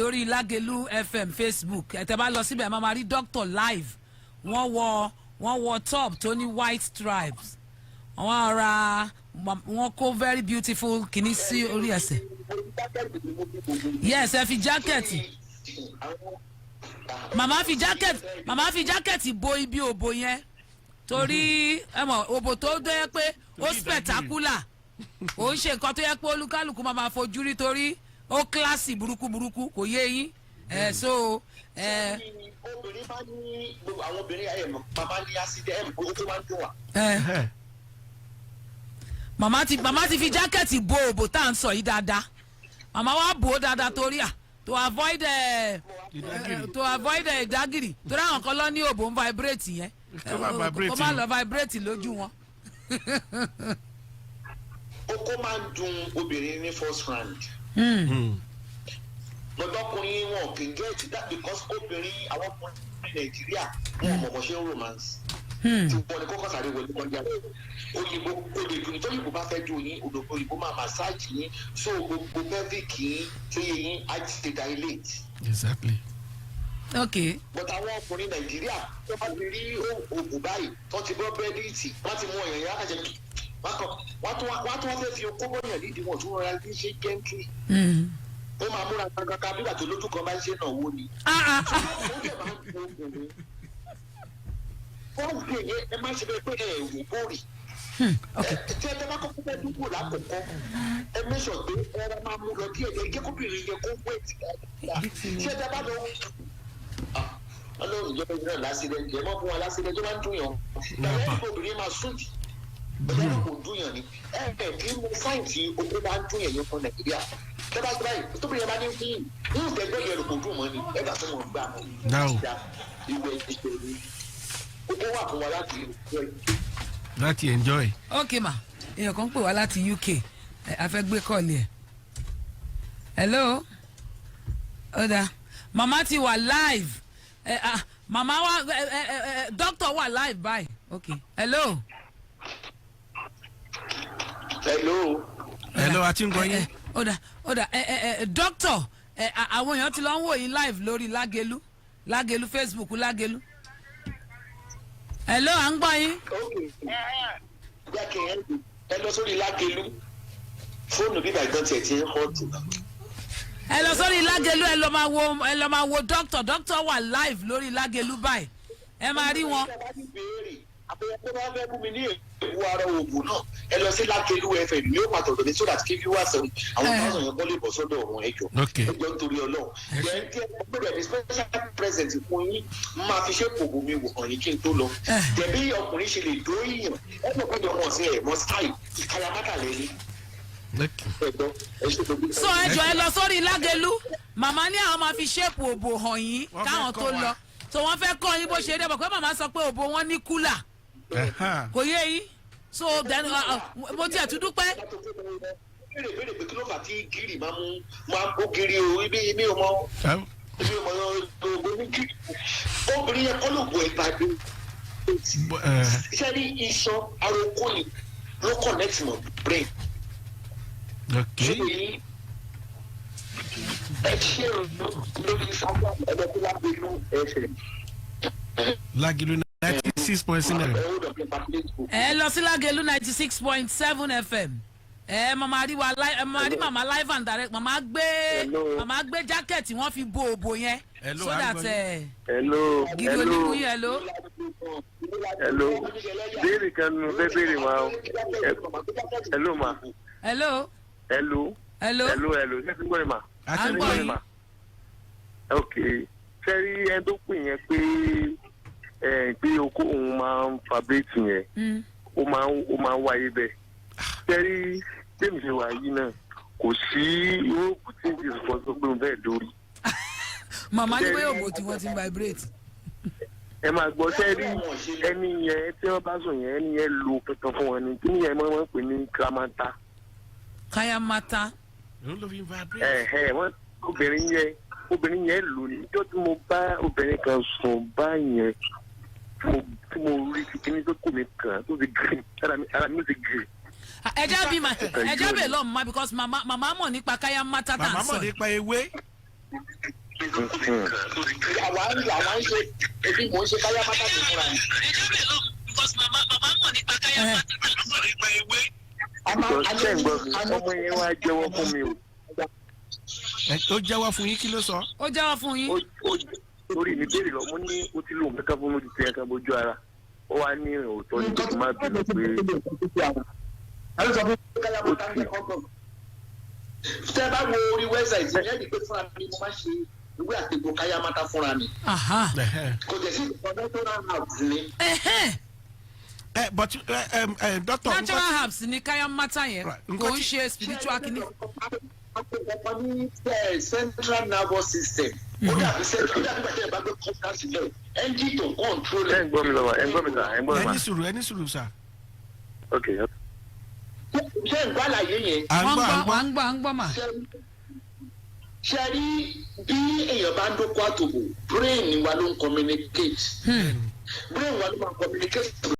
lórí Lágelú FM Facebook. Ẹ tẹ́ bá lọ síbẹ̀, máa ma rí doctor live. Wọ́n wọ top tó ní white stripes. Wọ́n ra, wọ́n kó very beautiful kìíní sí orí ẹsẹ̀. Yes, ẹ fi jacket. Màmá fi jacket bo ibi òbò yẹn, torí ẹ mọ̀ òbò tó dẹ́ pé ó Torí ìdágìrì. spectacular. Kò ń ṣe nǹkan tó yẹ pé olúkálùkù máa ma fojú rí, torí ó classy burúkú burúkú, kò yé yín ẹ? So ẹ. Obìnrin máa ní, gbogbo àwọn obìnrin ẹ̀ máa ní accident ẹ̀, ó tó máa ń dùn wá. Ẹ màmá ti fi jacket bo òbò tá à ń sọ yìí dáadáa. Màmá wa bò ó dáadáa torí à to avoid ẹ Ìdágìrì. to avoid ìdágìrì, torí àwọn kan lọ ní òbò ń vibrate yẹn. Kó má vibrate. Kó má lọ vibrate lójú wọn. Okó máa ń dùn obìnrin ní first round, lọ́dọ́kùnrin wọn kì í get that, because obìnrin, àwọn ọkùnrin Nàìjíríà, wọn ò mọ̀ bọ́ ṣe ń romance. Tí wọ́n ní kọ́kọ́ sáré wọlé kọjá. Òyìnbó kò lè dùn. Tóyìnbó bá fẹ́ dùn yín, òyìnbó máa massage yín, so gbogbo pelvic yín tó yẹ yín á ti dilate. But àwọn ọkùnrin Nàìjíríà, tó bá ti rí oògùn báyìí, tó ti bọ́ bẹ́ẹ̀dìtì, wọ́n ti mú ọ̀yàn yẹn á jẹ, wọ́n tún wá fẹ́ fi okó bọ́yàn nídìí, wọn tún rọra ní ṣe gently. Ó máa múra kankan bí wàá tó lójú kan bá ń ṣe náà wó ni. Ah, ah. Ó dẹ̀ máa ń dùn obìnrin fọ́ọ̀mù yẹn. Ẹ má ṣe bẹ́ẹ̀ pé ẹ wò bórì. Tí ẹ bá kọ́kọ́ fẹ́ dúpọ̀ lákòókò, ẹ mẹ́sọ̀ pé ẹ rẹ máa mú lọ díẹ̀ díẹ̀, jẹ́ kóbìnrin yẹn kó wait dáadáa. Tí ẹ bá lọ, Ọlọ́run ìjọba ìjọba l'accident ẹ mọ́ fún wa, l'accident tó bá ń dùn yàn ẹ̀rọ ìgbà obìnrin máa sùn jù bẹ́ẹ̀ kò dùn yàn ni. Ẹ ẹ kí mo fáìn tí okó bá ń dùn yàn yẹn fún Nàìjíríà, tẹ́ bá ṣe báyìí, tóbi yẹn bá ní fún ní ìtẹ́gbẹ́ yẹn kò dùn mọ́ ni, ẹ bá fún wọn gbà mọ́. Now. Ìwé ìṣèlú okó wà fún wa láti Láti enjoy. Ok ma, èèyàn kan pè wá láti UK. Ẹ a fẹ́ gbé call ẹ̀. Hello, ó dáa, màmá ti wà live. Ẹ ah, màmá wa, ẹ ẹ ẹ doctor wà live báyìí. Ok, hello. Hello. Hello, a ti ń gbọ́ yín. Ẹ, ó dáa, ó dáa. Ẹ ẹ ẹ doctor, ẹ àwọn èèyàn ti lọ ń wò yín live lórí Lágelú Facebook, Lágelú. Hello, à ń gbọ́ yín. Ok, jẹ́ kí ẹ lọ sórí Lágelú. Fóònù bíbá ìgbọ́n tiẹ̀ ti ń hot náà. Ẹ lọ sórí Lágelú, ẹ lọ máa wo doctor. Doctor wà live lórí Lágelú báyìí, ẹ máa rí wọn. Ẹ bá ní béèrè àbẹ̀wò tó bá fẹ́ bú mi ní èébú ara oògùn náà, ẹ lọ sí Lágelú FM ní ó pàtó ọ̀dọ̀ mi, so that kí viewers, àwọn thousand yẹn kọ́ lè bọ̀ sọ́dọ̀ ọ̀hún. Ẹjọ́, ẹjọ́, nítorí Ọlọ́run, then kí ẹ gbọ́dọ̀ ní special present fún yín, máa fi ṣe kòkò mi wò hàn yín kí n tó lọ. Tẹ̀bí ọkùnrin ṣe lè dó yìnyín, ẹ mọ̀ pé ọmọ sí ẹ̀ mọ́ style ìkàyàmátà lẹ́ni. Ẹ̀gbọ́n, ẹ ṣe gbogbo. So ẹ jọ, ẹ lọ sórí Lágelú. Màmá ní àwọn máa fi shape òbò hàn yín Wọ́n fẹ́ káwọn kọ́ tó wa. lọ. So wọ́n fẹ́ kọ́ yín bó ṣe dé bọ̀ pé màmá sọ pé òbò wọn ní cooler, kò yé yín? So then mo tiẹ̀ tún dúpẹ́. Béèrè béèrè pé kí ló fà tí gírì máa mú máa ń bó gírí o. Ibi ò mọ, ibi ò mọ ògbó ní gírì. Obìnrin yẹn kọ́ ló bọ̀ ẹ̀ bá dé. Ṣé ní iṣan arókó ni ló connect mọ́ brain. Ṣé èyí ẹ ṣe lórí sábà ẹgbẹ́ tó Lágelú ẹsẹ̀. Lágelú 96.7. Ẹ ó dọ̀ pé Facebook. Ẹ lọ sí Lágelú 96.7 FM, ẹ máa rí wa ẹ máa rí màmá live and direct. Hello. Màmá gbé jacket, wọ́n fi bo òbò yẹn Hello, so à ń that gbọ́. Ẹ Hello. gidi Hello. onímú yẹn ló. Hello, béèrè kan nínú fẹ́ béèrè ma o. Hello ma. Hello. Hello. Hello. Hello, hello, ṣé ti gbọ́ mi ma? A ti À ń ń gbọ́ gbọ́ yín. yín. Ma, ok, ṣé rí ẹni tó pè yẹn pé ẹ pé okó òun máa ń vibrate yẹn, ó máa ń wáyé bẹ́ẹ̀. Ṣé rí tèmi ṣe wà yìí náà, kò sí irú òkú tí n ti sọ pé mo fẹ́ dórí. Màmá ní bóyá òbò tí wọ́n ti ń vibrate. Ẹ máa gbọ́, ṣé rí ẹni yẹn tí wọ́n bá sùn yẹn, ẹni yẹn lo kankan fún wọn ni. Kí ni yẹn máa ń pè ní kramata. Kayamata. Ló ló fi ń vibrate. Ẹ̀hẹ̀, wọ́n obìnrin yẹn lò ní ìjọ tí mo bá obìnrin kan sùn báyẹn, tí mo rí kíní tó kù mí kàn tó ti gírì, ara mi ó ti gírì. Ẹ jẹ́ bẹ̀ lọ́ọ̀ mama, because màmá mọ̀ nípa kayamata tá à Màmá ń mọ̀ sọ yìí. nípa ewé. Àwa ń ṣe, ebi mò ń ṣe káyámátà tó fúnra mi. Because ṣé ń gbọ́ mi, ọmọ yẹn wá jẹ́wọ́ fún mi o. Ẹ, ó jẹ́wọ́ fún yín, kí ló sọ? Ó jẹ́wọ́ fún yín. Ó lórí mi béèrè lọ, mo ní ó ti lóun kankan fún mi, ó ti tẹ̀ ẹ̀kan bójú ara. Ó wá ní òótọ́ ní kí n má bínú pé ó ti Tẹ́ bá wo orí website yẹn ni pé fúnra mi mo máa ń ṣe ìwé àtegbò káyámátá fúnra mi. Kò jẹ́ sí ìkọ́ natural herbs ni. Ẹ, but ẹ ẹ ẹ doctor, Natural herbs ni káyámátá yẹn. Right. Kò ń ṣe spiritual kìíní. Ọ̀pọ̀ ní central nervous system. Ó dàbí gbàtẹ́ ìbá gbé kọ́ńtà sílẹ̀, engine to control Ṣé ẹ̀. ń gbọ́ mi lọ́wọ́? Ẹ̀ ń gbọ́ mi sà? Ẹ̀ ń gbọ́ mi Ẹ mà? ní sùúrù, ẹ ní sùúrù sà. Ok. Ṣé ń gbọ́ àlàyé yẹn? À ń Wọ́n ń gbọ́, à ń gbọ́, gbọ́. à ń gbọ́, à ń gbọ́ mà. Ṣe rí bí èèyàn bá ń dókó àtòbò, brain wa ló ń communicate. Brain wa ló máa communicate.